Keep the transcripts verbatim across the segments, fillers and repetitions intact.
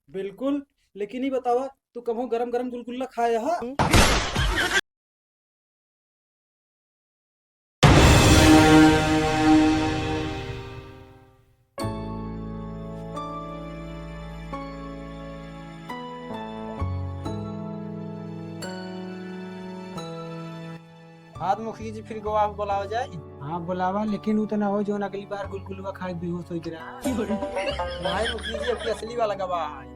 बिल्कुल, लेकिन ई बतावा, तू कबहूँ गरम गरम गुलगुल्ला खाए हा? हाँ, तो मुखिया जी, फिर गवाह बुलावा जाए? हाँ, बुलावा, लेकिन उ तो ना हो, जौन अगली बार गुलगुलवा खाए बेहोश हो गिरा। नहीं मुखिया जी, अब की असली वाला गवाह है।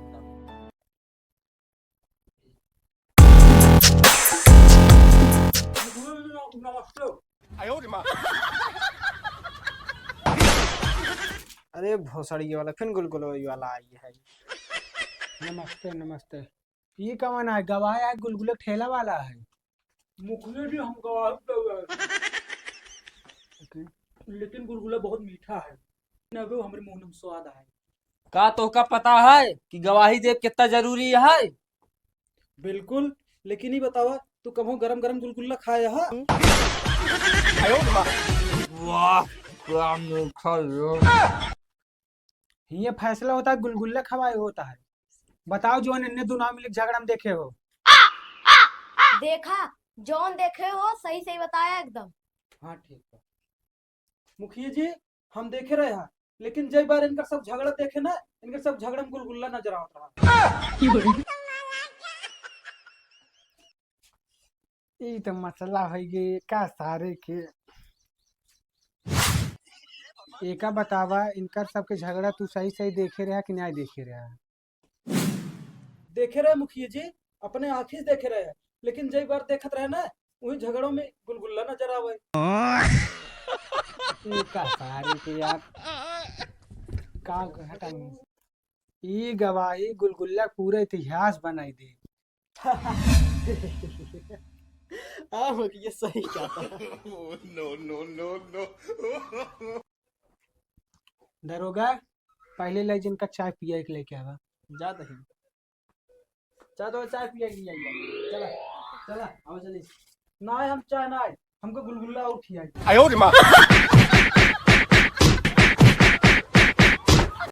अरे भोसड़ी वाला, फिर गुलगुलवा वाला आई है। नमस्ते, नमस्ते। ई कवन है? गवाह है, गुलगुला ठेला वाला है। मुखिया जी, हम गवाही देवे। ओके। लेकिन गुलगुला बहुत मीठा है। ना वो हमरे मुंह में स्वाद आए। का तोहका पता है कि गवाही देब कितना जरूरी है? बिल्कुल, लेकिन ई बतावा, तू कबहूँ गरम गरम गुलगुल्ला खाए हा? वाह, क्या मीठा रे। हियाँ फैसला होता है, गुलगुल्ला खवाए होता है। बताओ, जौन इन्ने दुनाव मिलके झगड़ा में देखे हो। देखा, जौन देखे हो, सही सही बताया एकदम। हाँ, ठीक है। मुखिया जी, हम देखे रहे हैं, लेकिन जय बार इनका सब झगड़ा देखे ना, इनका सब झगड़ा में गुलगुल्ला नजर आवत रहा। ई तो मसला होइ गए का सारे के। एका बतावा, इनकर सबके झगड़ा तू सही सही देखे रहा कि नहीं देखे रहा? देखे रहे मुखिया जी, अपने आँखी से देखे रहे, लेकिन जय बार देखत रहे ना, वही झगड़ों में गुलगुल्ला नजर आवे। ई का सारे के यार, का हटा। ई गवाही गुलगुल्ला पूरा इतिहास बनाई दे। हाँ, मुखिया सही कहता। No, no, no, no। दरोगा, पहले ले जिनका चाय पिया के लेके आवा। जा दही। जा तो चाय पिया के लिए आइए। चला, चला, आओ चलिए। ना है, हम चाय ना है, हमको गुलगुल्ला और खियाई। आयो रे माँ।